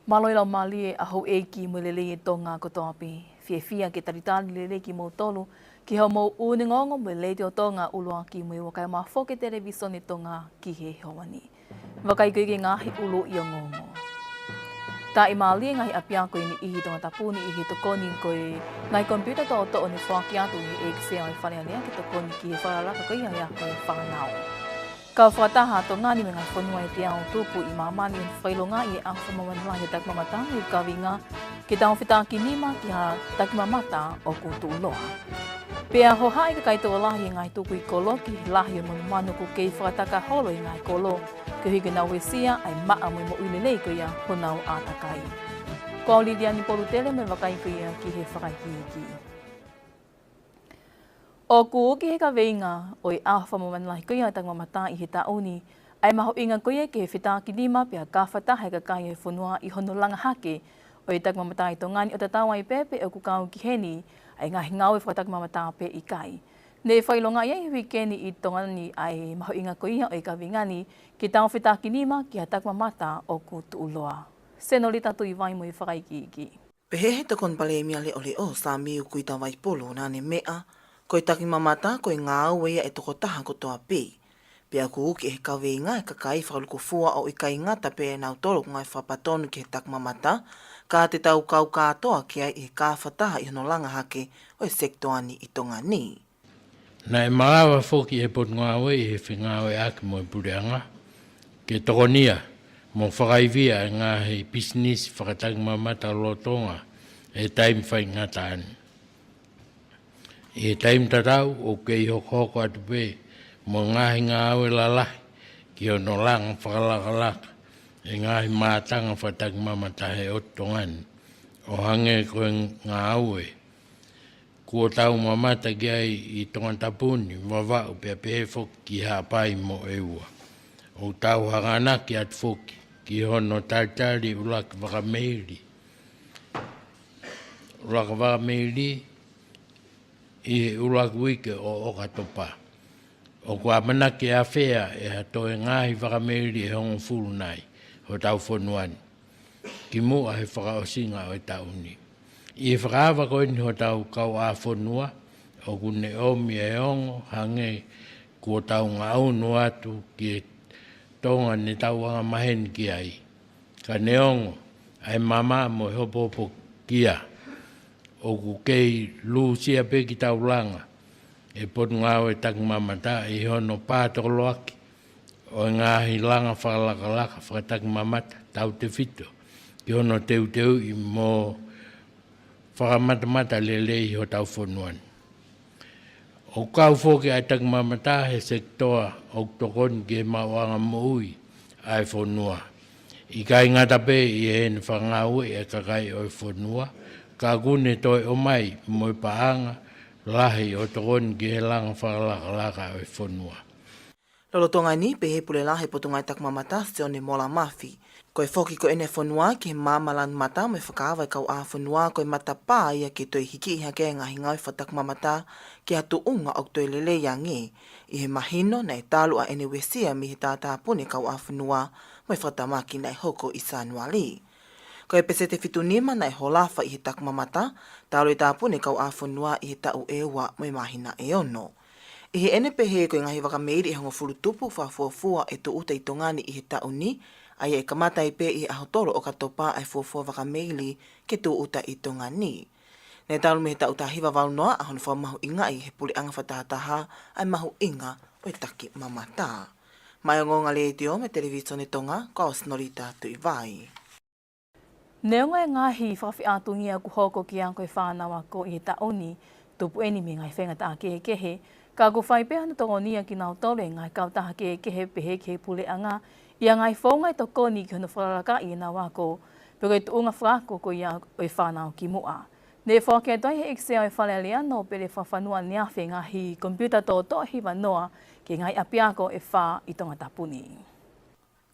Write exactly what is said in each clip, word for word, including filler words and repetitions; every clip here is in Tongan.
Mālō e laumālie ʻa houʻeiki mo e lelei ʻa Tonga kotoa pē. Fiefia ke talitali lelei kimoutolu ki hoʻomou ʻuhinga ongoongo mo e Letiō Tonga ʻUluaki mo e Ua kae ʻumaʻā foki e Televīsone Tonga ki he ʻaho ni. Vakai ko ia ki he ngaahi ʻuluʻi ongoongo. Tāʻimālie e ngaahi ʻapiako ʻe niʻihi ʻi Tongatapu ni ʻi he tokoni ko e ngaahi komipiuta toʻotoʻo ne foaki atu ʻe he ʻEiki Sea ʻo e Fale Alea ke tokoni ki he fakalakalaka ko ia ʻa e ako ʻa e fānau. Kau fakataha ʻa Tonga ni mo e ngaahi fonua ʻe teau tupu ʻi māmani ʻi he fakaʻilongaʻi e ʻaho fakamamahi lahi ʻo e takimamata mo e kaveinga ke tau fetakinima ki ha takimamata ʻoku tuʻuloa. Pea hohaʻa e kakai tokolahi ʻi he ngaahi tukui kolo ki he lahi ʻo e monumanu ʻoku kei fakataka holo ʻi he ngaahi kolo, koeʻuhi ke nau uesia ʻa e maʻa mo e moʻui lelei ko ia honau ʻātakai. Ko au Liliani Polutele mo e vakai ko ia ki he fakaikiiki. ʻOku uki ʻe he kaveinga ʻo e ʻaho fakamamahi lahi ko ia ʻo e takimamata ʻi he taʻu ni ʻa e mahuʻinga ko ia ki he fetakinima pea kafataha e kakai ʻo e fonua ʻi hono langa hake ʻo e takimamata ʻi Tonga ni, ʻo tatau ai pē pe ʻoku kau ki heni ʻa e ngaahi ngāue fakatakimamata pe ʻikai. Ne fakaʻilongaʻi ʻi he uike ni ʻi Tonga ni ʻa e mahuʻinga ko ia ʻo e kaveinga ni ke tau fetakinima ki ha takimamata ʻoku tuʻuloa. Senolita Tuʻivai mo e fakaikiiki. Pehē ʻe he Tokoni Palēmia Leʻoleʻo, Samiu Kuita Vaipulu, naʻá ne meʻa, ko e takimamata ko e ngāue ia ʻa e tokotaha kotoa pē. Pea ʻoku uki ʻe he kaveinga e kakai fakalukufua ʻo ʻikai ngata pē ʻenau tolo ʻoku ngāue fakapatonu ki he takimamata, ka te tau kau kātoa ki ai ʻi he kafataha ʻi hono langa hake ʻo e sekitoa ni ʻi Tonga ni. Naʻe malava foki ʻe he Potungāue ʻi he fengāueʻaki mo e Puleʻanga ke tokonia mo fakaivia e ngaahi pisinisi fakatakimamata lolotonga e taimi faingataʻa ni. ʻI he taimi tatau ʻoku kei hokohoko atu pē mo e ngaahi ngāue lalahi ki hono langa fakalakalaka e ngaahi mātanga fakatakimamata he ʻotu Tonga ni, ʻo hangē ko e ngāue kuo tau mamata ki ai ʻi Tongatapu ni, Vavaʻu pea pehē foki ki Haʻapai mo ʻEua. ʻOku tau hanganaki atu foki ki hono talitali ʻuluaki vakameili, ʻuluaki vakameili ʻi he ʻuluaki uike ʻo ʻOkatopa. ʻOku ʻamanaki ʻe afea ʻe ha toe ngaahi vakameili ʻe hongofulu nai hotau fonua ni kimuʻa he fakaʻosinga ʻo e taʻu ni. ʻI he fakaava ko eni hotau kauʻāfonua, ʻoku ne ʻomi e ongo hangē kuo tau ngaʻunu atu ki he Tonga ne tau angamaheni ki ai. Ka neongo ʻa e mamaʻo mo e hopohopokia, ʻoku kei lūsia pē kitaulanga ʻe he Potungāue Takimamata ʻi hono pātokoloaki ʻo e ngaahi langa fakalakalaka fakatakimamata tautefito ki hono teuteuʻi mo fakamatamata lelei hotau fonua ni. ʻOku kau foki ʻa e takimamata he sekitoa ʻoku tokoni ki he maʻuʻanga moʻui ʻa e fonua. ʻIkai ngata pē ʻi heʻene fakangāueʻi e kakai ʻo e fonua, ka ʻoku ne toe ʻomai mo e paʻanga lahi ʻo tokoni ki he langa fakalakalaka ʻo e fonua. Lolotonga ni, pehē ʻe he Pule Lahi ʻo e Potungāue Takimamata, Sione Mola Mafi, ko e foki ko eni ʻa e fonua ki he maama lanu mata mo e fakaava e kauʻāfonua ko e matapā ia ke toe hikiʻi hake e ngaahi ngāue fakatakimamata ki ha tuʻunga ʻoku toe lelei ange, ʻi he mahino naʻe talu ʻa ʻene uesia mei he tātāpuni e kauʻāfonua mo e fakatamaki naʻe hoko ʻi Sānuali. Ko e peseti ʻe fitu nima naʻe holofa ʻi he takimamata talu e tāpuni e kauʻāfonua ʻi he taʻu ʻe ua mo e māhina ʻe ono. ʻI heʻene pehē ko e ngaahi vakameili ʻe hongofulu tupu fakafuofua ʻe tūʻuta ʻi Tonga ni ʻi he taʻu ni, ʻa ia ʻe kamata ai pē ʻi he ʻaho tolu ʻo ʻOkatopa ʻa e fuofua vakameili ke tūʻuta ʻi Tonga ni. Naʻe talu mei he taʻu taha hiva valu noa ʻa hono fakamahuʻingaʻi ʻe he puleʻanga fakatahataha ʻa e mahuʻinga ʻo e takimamata. Maʻá e ongoongo ʻa e Letiō mo e Televīsone Tonga, ko au Senolita Tuʻivai. Neongo e ngaahi fakafeʻātungia kuo hoko ki he ako ʻa e fānau ako ʻi he taʻu ni, tupu eni mei he ngaahi faingataʻa kehekehe, ka ʻoku fai pē hano tokonia kinautolu ʻe he ngaahi kautaha kehekehe pehē ki he puleʻanga ʻi ha ngaahi founga ʻe tokoni ki hono fakalakalakaʻi ʻenau ako, pe ko e tuʻunga fakaako ko ia ʻo e fānau kimuʻa. Ne foaki atu ai ʻe he ʻEiki Sea ʻo e Fale Alea, Nōpele Fakafanua, ʻaneafi e ngaahi komipiuta toʻotoʻo ʻe hiva noa ki he ngaahi ʻapiako ʻe fā ʻi Tongatapu ni.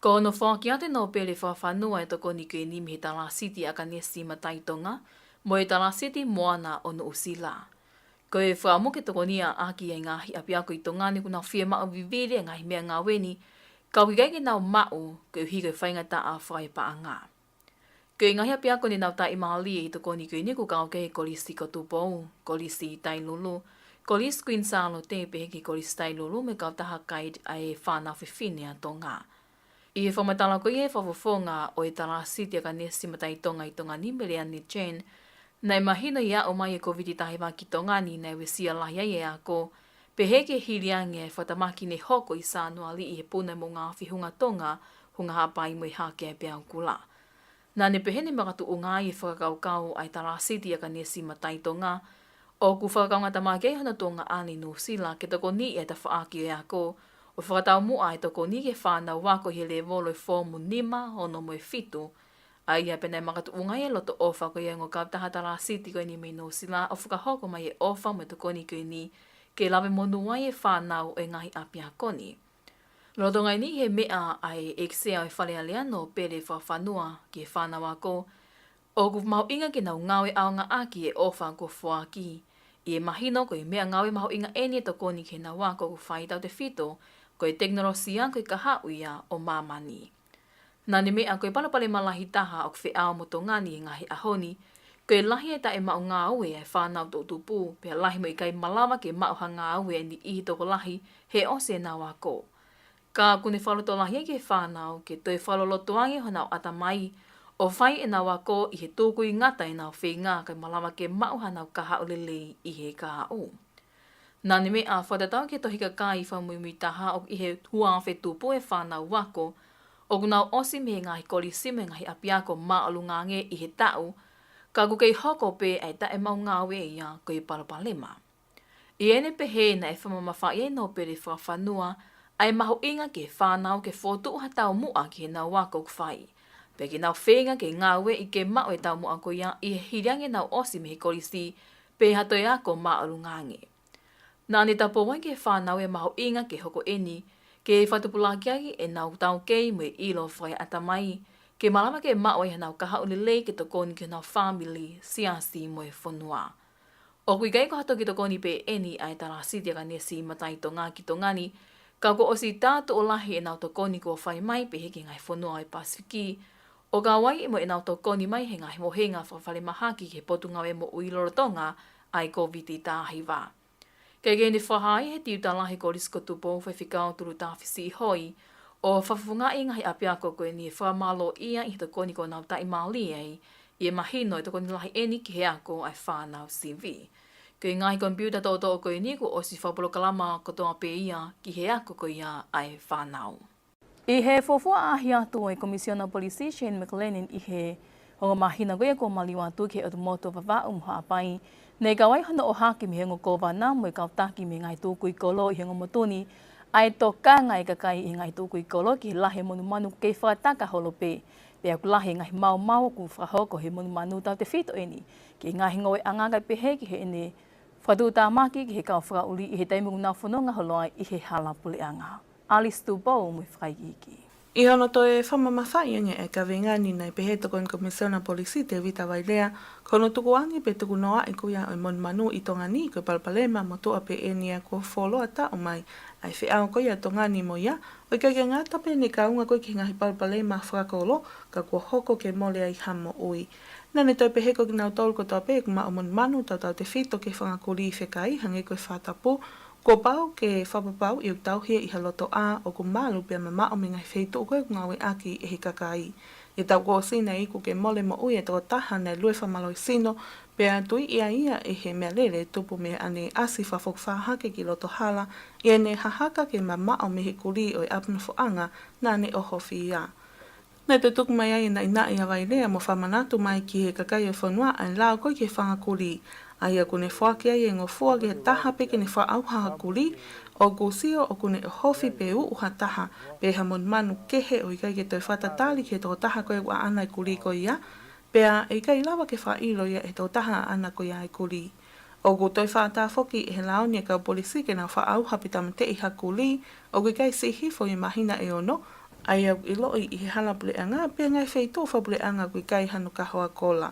Ko hono foaki atu e Nōpele Fakafanua ʻe tokoni ko eni mei he Talāsiti ʻAkanesi Mataitonga mo e Talāsiti Moana ʻo Nuʻusila. Ko e fakaʻamu ke tokonia ʻaki e ngaahi ʻapiako ʻi Tonga ni ʻoku nau fiemaʻu vivili e ngaahi meʻangāue ni, ka ʻoku ʻikai ke nau maʻu koeʻuhi ko e faingataʻa fakaepaʻanga. Ko e ngaahi ʻapiako ne nau taʻimālie ʻi he tokoni ko eni ʻoku kau ki ai e Kolisi ko Tupou, Kolisi Tailulu, Kolisi Kuini Sālote pehē ki he Kolisi Tailulu mo e kautaha Guide ʻa e Fānau Fefine ʻa Tonga. ʻI he fakamatala ko ia ʻa e fakafofonga ʻo e Talāsiti ʻa Kanesi Matai Tonga ʻi Tonga ni, Meleane Chen, naʻe mahino ʻi he aʻu mai ʻa e Kōviti taha hiva ki Tonga ni naʻe uesia lahi ai e ako, pehē ki he hili ange ʻa e fakatamaki ne hoko ʻi Sānuali ʻi he puna ʻa e moʻunga afi Hunga Tonga, Hunga Haʻapai mo e hake ʻa e peau kula. Naʻa ne pehē ne makatuʻunga ai e fakakaukau ʻa e Talāsiti ʻa Kanesi Matai Tonga, ʻoku fakakaungātāmaki ai hono tuongaʻane ʻi Nuʻusila ke tokoniʻi e tafaʻaki ʻo e ako, ʻo fakataumuʻa e tokoni ki he fānau ako ʻi he lēvolo ʻo e foomu nima, ono mo e fitu, ʻa ia pea naʻe makatuʻunga ai e loto ʻofa ko ia ʻa e ongo kautaha Talāsiti ko eni mei Nuʻusila ʻo fakahoko mai e ʻofa mo e tokoni ko eni ke lave monū ai e fānau ʻo e ngaahi ʻapiako ni. Lolotonga eni he meʻa ʻa e ʻEiki Sea ʻo e Fale Alea, Nōpele Fakafanua, ki he fānau ako, ʻoku mahuʻinga ke nau ngāue ʻaonga ʻaki e ʻofa kuo foaki. ʻI he mahino ko e meʻangāue mahuʻinga eni e tokoni ki heʻenau ako ʻoku fai, tautefito ko e tekinolosia ko e kahaʻu ia ʻo māmani. Naʻa ne meʻa ko e palopalema lahi taha ʻoku feʻao mo Tonga ni he ngaahi ʻaho ni, ko e lahi e taʻemaʻu ngāue ʻa e fānau toʻutupu, pea lahi mo e ʻikai malava ke maʻu ha ngāue ʻa e niʻihi tokolahi he ʻosi ʻenau ako. Ka ʻoku ne fakalotolahi ai ki he fānau ke toe fakaloloto ange honau ʻatamai, ʻo fai ʻenau ako ʻi he tukui ngata ʻenau feinga kae malava ke maʻu haʻanau kahaʻu lelei ʻi he kahaʻu. Naʻa ne meʻa fakatatau ki he tohi kakai fakamuimui taha ʻoku ʻi he ua afe tupu e fānau ako, ʻoku nau ʻosi mei he ngaahi kolisi mo e ngaahi ʻapiako māʻolunga ange ʻi he taʻu, ka ʻoku kei hoko pē ʻa e taʻemaʻu ngāue ia ko e palopalema. ʻI heʻene pehē naʻe fakamamafaʻi ʻe Nōpele Fakafanua ʻa e mahuʻinga ki he fānau ke fokotuʻu ha taumuʻa ki heʻenau ako ʻoku fai, pea ke nau feinga ke ngāueʻi ke maʻu e taumuʻa ko ia ʻi he hili ange ʻenau ʻosi mei he kolisi pe ha toe ako māʻolunga ange. Naʻa ne tapou ai ki he fānau e mahuʻinga ke hoko eni, ke fakatupulaki ai ʻenau taukei mo e ʻilo fakaʻatamai, ke malava ke maʻu ai haʻanau kahaʻu lelei ke tokoni ki honau fāmili, siasi mo e fonua. ʻOku ʻikai ko ha toki tokoni pē eni ʻa e Talāsiti ʻa Kanesi Matai Tonga ki Tonga ni, ka kuo ʻosi tā tuʻo lahi ʻenau tokoni kuo fai mai pehē ki he ngaahi fonua ʻo e Pasifiki, ʻo kau ai mo ʻenau tokoni mai he ngaahi mohenga fakafalemahaki ki he Potungāue Moʻui lolotonga ʻa e Kōviti taha hiva. Kei ke ne fakahā ʻe he Tiuta Lahi Kolisi ko Tupou, Faifekau Tulutafi Siʻihoi, ʻo fakafofongaʻi e ngaahi ʻapiako ko eni ʻe fakamālō ia ʻi he tokoni kuo nau taʻimālie ai, ʻi he mahino e tokoni lahi eni ki he ako ʻa e fānau sivi. Ko e ngaahi komipiuta toʻotoʻo ko eni kuo ʻosi fakapolokalama kotoa pē ia ki he ako ko ia ʻa e fānau. ʻI he fuofua ʻaʻahi atu ʻo e Komisiona Polisi, Shane McLennan, ʻi he ongo māhina ko ia kuo maliu atu ki he ʻOtu Motu ʻo Vavaʻu mo Haʻapai, ne kau ai hono ʻohake mei he ongo kōvana mo e kau taki mei he ngaahi tukui kolo ʻi he ongo motu ni ʻa e tokanga ʻa e kakai ʻi he ngaahi tukui kolo ki he lahi e monumanu kei fakataka holo pē, pea ʻoku lahi e ngaahi maumau ʻoku fakahoko he monumanu, tautefito eni ki he ngaahi ngoueʻanga kae pehē ki heʻene fakatuʻutāmaki ki he kau fakaʻuli ʻi he taimi ʻoku nau fononga holo ai ʻi he hala puleʻanga. Alice Tupou mo e fakaikiiki. ʻI hono toe fakamamafaʻi ange e kaveinga ni, naʻe pehē ʻe he Tokoni Komisiona Polisi, Tevita Vailea, ko hono tukuange pe tukunoaʻi ko ia ʻo e monumanu ʻi Tonga ni ko e palopalema motuʻa pē eni ia kuo fuoloa taʻu mai ʻa e feʻao ko ia ʻa Tonga ni mo ia, ʻo ʻikai ke ngata pē ʻene kaunga ko ia ki he ngaahi palopalema fakakolo, ka kuo hoko ke mole ai ha moʻui. Naʻa ne toe pehē ko kinautolu kotoa pē ʻoku maʻu monumanu, tautautefito ki he fanga kulī fekai, hangē ko e fakatapu, kuo pau ke fakapapauʻi ʻoku tauhi ia ʻi ha lotoʻā ʻoku malu pea mamaʻo mei he ngaahi feituʻu ko ia ʻoku ngāueʻaki ʻe he kakai. ʻI he taʻu kuo ʻosi naʻe iku ke mole moʻui e tokotaha naʻe lue fakamālohisino, pea tuiʻi ai ia ʻe he meʻalele tupu mei he ʻaneʻasi fakafokifā hake ki loto hala, ʻi heʻene hahaka ke mamaʻo mei he kulī ʻo e ʻapi nofoʻanga naʻa ne ʻohofi ia. Naʻe toe tuku mai ai e naʻinaʻi ʻa Vailea mo fakamanatu mai ki he kakai ʻo e fonua ʻa e lao ko ia ki he fanga kulī, ʻa ia ʻoku ne foaki ai e ngofua ki ha taha pē ke ne fakaʻauha ha kulī ʻoku sio ʻoku ne ʻohofi pe uʻu ha taha, pe ha monumanu kehe, ʻo ʻikai ke toe fakatatali ki he tokotaha ko ia ʻoku ʻaʻana e kulī ko ia, pea ʻe ʻikai lava ke fakaʻilo ia ʻe he tokotaha ʻaʻana ko ia e kulī. ʻOku toe fakaʻatā foki ʻe he lao ni e kau polisi ke nau fakaʻauha pe tāmateʻi ha kulī ʻoku ʻikai siʻi hifo ʻi he māhina ʻe ono, ʻa ia ʻoku ʻiloʻi ʻi he hala puleʻanga pe ngaahi feituʻu fakapuleʻanga ʻoku ʻikai hano kahoa kola.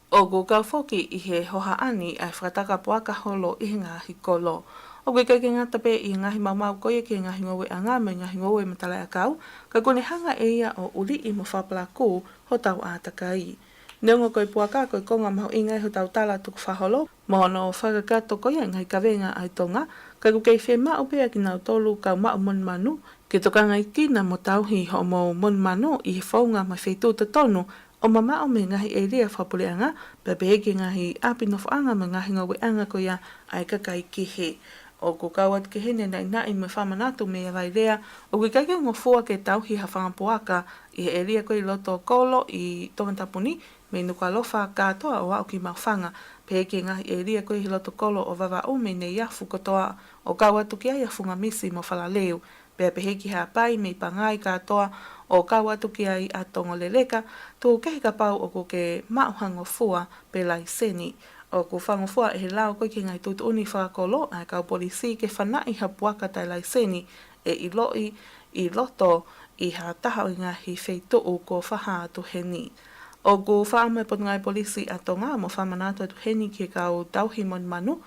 ʻOku kau foki ʻi he hohaʻa ni ʻa e fakataka puaka holo ʻi he ngaahi kolo. ʻOku ʻikai ke ngata pē ʻi he ngaahi maumau ko ia ki he ngaahi ngoueʻanga mo e ngaahi ngoue matalaʻiʻakau, ka ʻoku ne hanga ʻe ia ʻo uliʻi mo fakapalakū hotau ʻātakai. Neongo ko e puaka ko e konga mahuʻinga ʻi hotau tala tukufakaholo mo hono fakakakato ko ia e ngaahi kavenga ʻa e Tonga, ka ʻoku kei fiemaʻu pē ʻa kinautolu kau maʻu monumanu ke tokangaekina mo tauhi hoʻomou monumanu ʻi he founga mo e feituʻu totonu ʻo mamaʻo mei he ngaahi ʻēlia fakapuleʻanga, pea pehē ki he ngaahi ʻapi nofoʻanga mo e ngaahi ngāueʻanga ko ia ʻa e kakai kehe. ʻOku kau atu ki heni e naʻinaʻi mo e fakamanatu meia Vailea ʻoku ʻikai ke ngofua ke tauhi ha fanga puaka ʻi he ʻēlia ko ia ʻi loto kolo ʻi Tongatapu ni, mei Nukuʻalofa kātoa ʻo aʻu ki Maʻufanga, pehē ki he ngaahi ʻēlia ko ia ʻi loto kolo ʻo Vavaʻu mei Neiafu kotoa ʻo kau atu ki ai ʻa Fungamisi mo Falaleu, pea pehē ki Haʻapai mei Pangai kātoa ʻo kau atu ki ai ʻa Tongoleleka, tuku kehe kapau ʻoku ke maʻu ha ngofua pe laiseni. ʻOku fakangofua ʻe he lao ko ia ki he ngaahi tuʻutuʻuni fakakolo ʻa e kau polisi ke fanaʻi ha puaka taʻe laiseni ʻe ʻiloʻi ʻi loto ʻi ha taha ʻo e ngaahi feituʻu kuo fakahā atu heni. ʻOku fakaʻamu e Potungāue Polisi ʻa Tonga mo fakamanatu atu heni ki he kau tauhi monumanu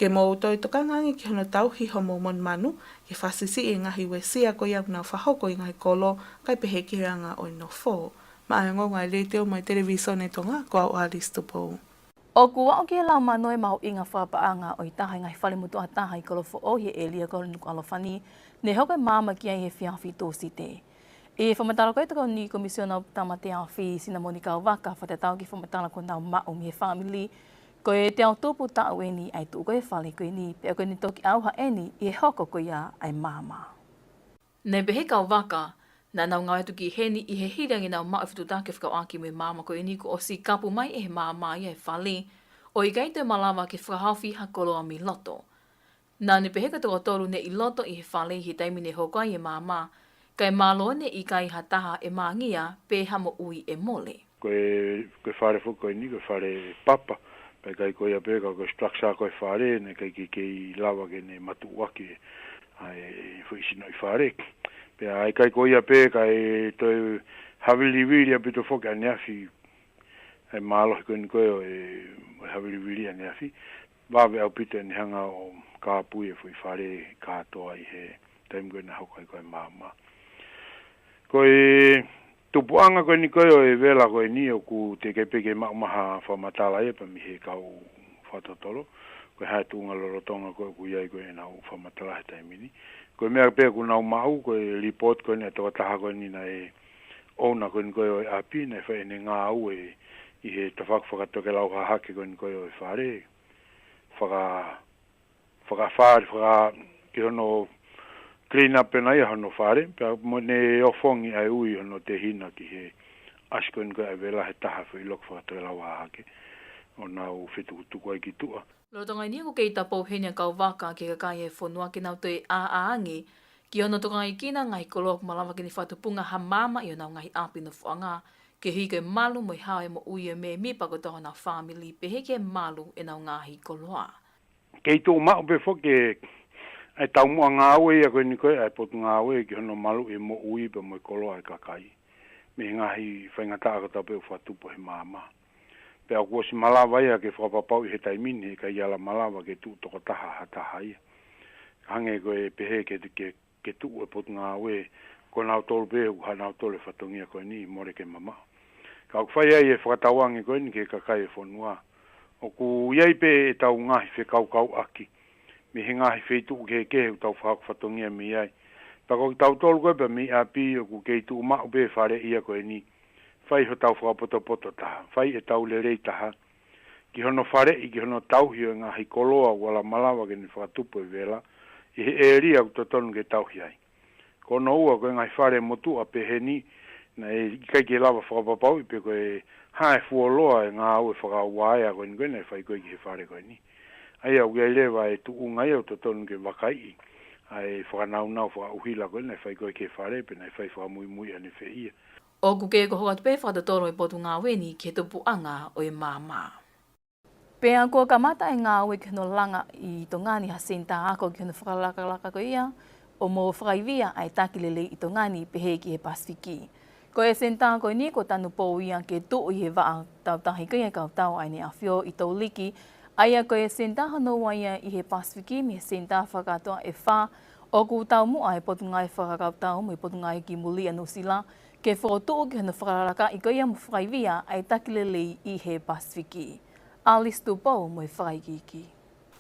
ke mou toe tokanga ange ki hono tauhi hoʻomou monumanu ke fakasiʻisiʻi e ngaahi uesia ko ia ʻoku nau fakahoko ʻi he ngaahi kolo kae pehē ki he anga ʻo e nofo. Maʻá e ongoongo ʻa e Letiō mo e Televīsone Tonga, ko au Alice Tupou. ʻOku aʻu ki he laumānuʻa e mahuʻinga fakapaʻanga ʻo e taha e ngaahi fale motuʻa taha ʻi Kolofoʻou ʻi he ʻēlia ko Nukuʻalofa ni, ne hoko e maama ki ai he efiafi Tūsite. ʻI he fakamatala ko ia ʻa e Tokoni Komisiona ʻo Tamateafi, Sinamoni Kauvaka, fakatatau ki he fakamatala kuo nau maʻu mei he fāmili, ko e teau tupu taʻu eni ʻa e tuʻu ko ia e fale ko eni, pea ko eni toki ʻauha eni ʻi he hoko ko ia ʻa e maama. Naʻe pehē ʻe Kauvaka, naʻa nau ngāue atu ki heni ʻi he hili ange ʻenau maʻu e fetuʻutaki fekauʻaki mo e maama ko eni kuo ʻosi kapu mai ʻe he maama ia e fale, ʻo ʻikai toe malava ke fakahaofi ha koloa mei loto. Naʻá ne pehē ko e toko tolu ne ʻi loto ʻi he fale ʻi he taimi ne hoko ai e maama, kae mālō ne ʻikai ha taha ʻe māngia pe ha moʻui ʻe mole. Ko e, ko e fale foki ko eni, ko e fale papa, pea ʻikai ko ia pē ka ko e structure ko e fale, naʻe ʻikai ke kei lava ke ne matuʻuaki ʻa e foʻi sinoʻi fale. Pea ʻikai ko ia pē kae toe havilivili ʻaupito foki ʻaneafi, ʻa e mālohi ko eni ko ē ʻo e, ʻo e havilivili ʻaneafi, vave ʻaupito ʻene hanga ʻo kāpui e foʻi fale kātoa ʻi he taimi ko ē naʻe hoko ai ko e maama. Ko e tupuʻanga ko eni ko ē ʻo e vela ko eni ʻoku teʻeki pē ke maʻu mai ha fakamatala ia pea mei he kau fakatotolo, ko e hā e tuʻunga lolotonga ko ē ʻoku ʻi ai ko ē ʻenau fakamatala he taimi ni. Ko e meʻa pē ʻoku nau maʻu, ko e report ko eni ʻa e tokotaha ko eni naʻe ʻouna ko eni ko ē ʻo e ʻapi, naʻe fai ʻene ngāue ʻi he tafaʻaki fakatokelau hahake ko eni ko ē ʻo e fale. Faka-, fakafale, faka-, ki hono clean up ʻena ia hono fale, pea mo ne ofongi ʻa e ui hono tehina ki he ʻasi ko eni ko ē ʻa e vela he taha foʻi loki fakatokelau hahake, ʻo nau fetukutuku ai ki tuʻa. Lolotonga eni ʻoku kei tapou heni ʻa Kauvaka ki he kakai e fonua ke nau toe ʻāʻā ange ki hono tokangaekina e ngaahi koloa ʻoku malava ke ne fakatupunga ha maama ʻi honau ngaahi ʻapi nofoʻanga, koeʻuhi ko e malu mo e hao e moʻui e mēmipa kotoa honau fāmili, pehē ki he malu ʻenau ngaahi koloa. Kei tuʻu maʻu pē foki e, ʻa e taumuʻa ngāue ia ko eni ko ē ʻa e Potungāue ki hono maluʻi e moʻui pea mo e koloa e kakai mei he ngaahi faingataʻa kotoa pē ʻoku fakatupu he maama. Pea kuo ʻosi malava ia ke fakapapauʻi he taimi ni he ʻikai ala malava ke tuʻu tokotaha ha taha ia. Hangē ko e pehē ke, ke, ke tuʻu e Potungāue ko nautolu pē ʻoku haʻanautolu e fatongia ko eni mole ke mamaʻo. Ka ʻoku fai ai e fakatauange ko eni ki he kakai e fonua. ʻOku ʻi ai pē ʻetau ngaahi fekaukauʻaki mei he ngaahi feituʻu kehekehe ʻoku tau fakahoko fatongia mei ai. Pea ko kitautolu ko ē pea mei ʻapi ʻoku kei tuʻu maʻu pē fale ia ko eni. Fai hotau fakapotopoto taha, fai ʻetau lelei taha ki hono faleʻi, ki hono tauhi ʻo e ngaahi koloa ʻoku ala malava ke ne fakatupu e vela ʻi he ʻēlia ʻoku totonu ke tauhi ai. Ko hono ua, ko e ngaahi fale motuʻa pehē ni, naʻe ʻikai ke lava fakapapauʻi pe ko e hā e fuoloa e ngāue fakauaea ko eni ko ē naʻe fai ko ē ki he fale ko eni. ʻA ia ʻoku ʻi ai leva e tuʻunga ia ʻoku totonu ke vakaiʻi ʻa e fakanaunau fakaʻuhila ko ē naʻe fai ko ē ki he fale pe naʻe fai fakamuimui ʻanefē ia. ʻOku kei hoko atu pē e fakatotolo ʻa e Potungāue ni ki he tupuʻanga ʻo e maama. Pea kuo kamata e ngāue ki hono langa ʻi Tonga ni ha senitā ako ki hono fakalakalaka ko ia ʻo mo fakaivia ʻa e taki lelei ʻi Tonga ni pehē ki he Pasifiki. Ko e senitā ko eni kuo tanupou ia ke tuʻu ʻi he vaʻa tautahi ko ia e kau tau ʻa ʻEne ʻAfio ʻi Touliki, ʻa ia ko e senitā hono ua ia ʻi he Pasifiki mei he senitā fakakātoa ʻe fā ʻoku taumuʻa e Potungāue Fakakautau mo e Potungāue ki Muli ʻa Nuʻusila ke fokotuʻu ki hono fakalakalakaʻi ko ia mo fakaivia ʻa e taki lelei ʻi he Pasifiki. Alice Tupou mo e fakaikiiki.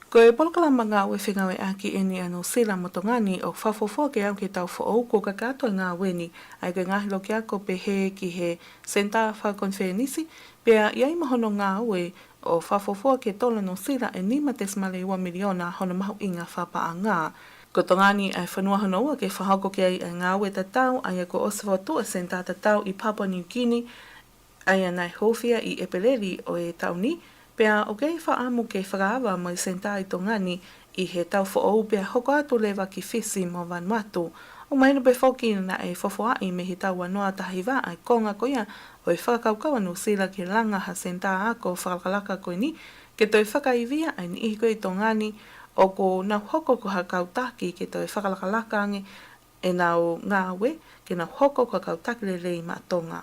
Ko e polokalama ngāue fengāueʻaki ʻeni ʻa Nuʻusila mo Tonga ni ʻoku fakafuofua ke aʻu ki he taʻu foʻou kuo kakato e ngāue ni, ʻa ia ko e ngaahi lokiako pehē ki he senitā fakakonifelenisi, pea ʻi ai mo hono ngāue ʻo fakafuofua ke tolo ʻe Nuʻusila e nima tesimale ua miliona hono mahuʻinga fakapaʻanga. Ko Tonga ni ʻa e fonua hono ua ke fakahoko ki ai ʻa e ngāue tatau, ʻa ia kuo ʻosi fokotuʻu e senitā tatau ʻi Papua Niu Kini, ʻa ia naʻe hūfia ʻi ʻEpeleli ʻo e taʻu ni, pea ʻoku kei fakaʻamu ke fakaava mo e senitā ʻi Tonga ni ʻi he taʻu foʻou pea hoko atu leva ki Fisi mo Vanuatu. ʻOku mahino pē foki naʻe fofoaʻi mei he taʻu ua noa taha hiva ʻa e konga ko ia ʻo e fakakaukau ʻa Nuʻusila ke langa ha senitā ako fakalakalaka ko eni, ke toe fakaivia ʻa e niʻihi ko ia ʻi Tonga ni ʻoku nau hoko ko ha kau taki ke toe fakalakalaka ange ʻenau ngāue ke nau hoko ko ha kau taki lelei maʻa Tonga.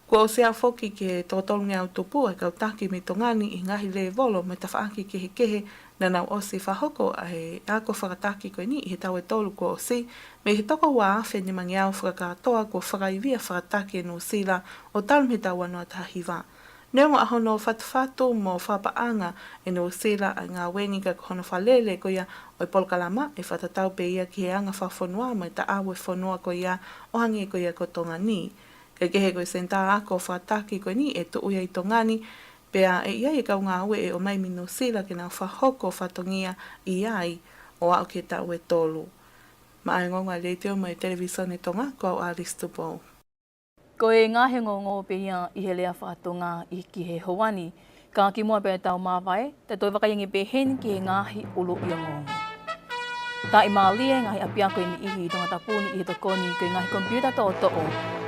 Kuo ʻosi aʻu foki ki he toko tolungeau tupu ʻa e kau taki mei Tonga ni ʻi he ngaahi lēvolo mo e tafaʻaki kehekehe naʻa nau ʻosi fakahoko ʻa e ako fakataki ko eni ʻi he taʻu ʻe tolu kuo ʻosi, mei he toko ua afe nimangeau fakakātoa kuo fakaivia fakataki ʻe Nuʻusila ʻo talu mei he taʻu ua noa taha hiva. Neongo ʻa hono fatufatu mo fakapaʻanga ʻe Nuʻusila ʻa e ngāue ni, ka ko hono fakalele ko ia ʻo e polokalama ʻe fakatatau pē ia ki he anga fakafonua mo e taʻau ʻo e fonua ko ia, ʻo hangē ko ia ko Tonga ni. Kae kehe, ko e senitā ako fakataki ko eni ʻe tuʻu ia ʻi Tonga ni, pea ʻe ʻi ai e kau ngāue ʻe ʻomai mei Nuʻusila ke nau fakahoko fatongia ʻi ai ʻo aʻu ki he taʻu ʻe tolu. Maʻá e ongoongo ʻa e Letiō mo e Televīsone Tonga, ko au Alice Tupou. Ko e ngaahi ongoongo pē ia ʻi he lea fakatonga ʻi ki he houa ni, ka kimuʻa pea tau māvae, te tau toe vakai ange pē heni ki he ngaahi ʻuluʻi ongoongo. Taʻimālie e ngaahi ʻapiako ʻe niʻihi ʻi Tongatapu ni ʻi he tokoni ki he ngaahi komipiuta toʻotoʻo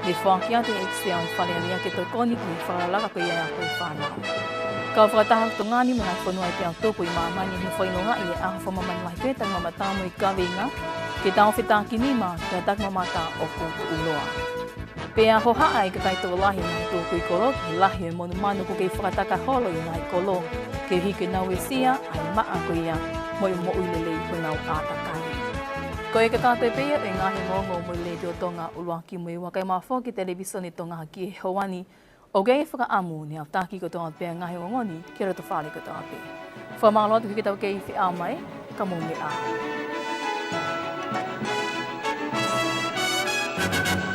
ne foaki atu ʻe Excel ʻi Fale Alea ke tokoni ki he fakalakalaka ko ia ʻa e ako ʻa e fānau. Kau fakataha ʻa Tonga ni mo e ngaahi fonua ʻe teau tupu ʻi māmani ʻi hono fakahinohinoʻi e ʻaho fakamāmani lahi pē ʻo e tangata mo e kaveinga, ke tau fetakinima ki ha taki mamata ʻoku tuʻuloa. Pea hohaʻa e kakai tokolahi ʻi he ngaahi tuʻu kui kolo ki he lahi e monumanu ʻoku kei fakataka holo ʻi he ngaahi kolo, ke hiki ʻenau uesia ʻa e maʻa ko ia mo e moʻui lelei honau ʻātakai. Ko e kakato pē ia ʻo e ngaahi ongoongo mei he Letiō Tonga ʻuluaki mo e ua, kae ʻumaʻā foki e Televīsone Tonga ki he houa ni. ʻOku kei fakaʻamu ne aʻutaki kotoa pē ʻa e ngaahi ongoongo ni ki he lotofale kotoa pē. Fakamālō atu ki he kau kei feʻao mai, ka mou meʻa ā.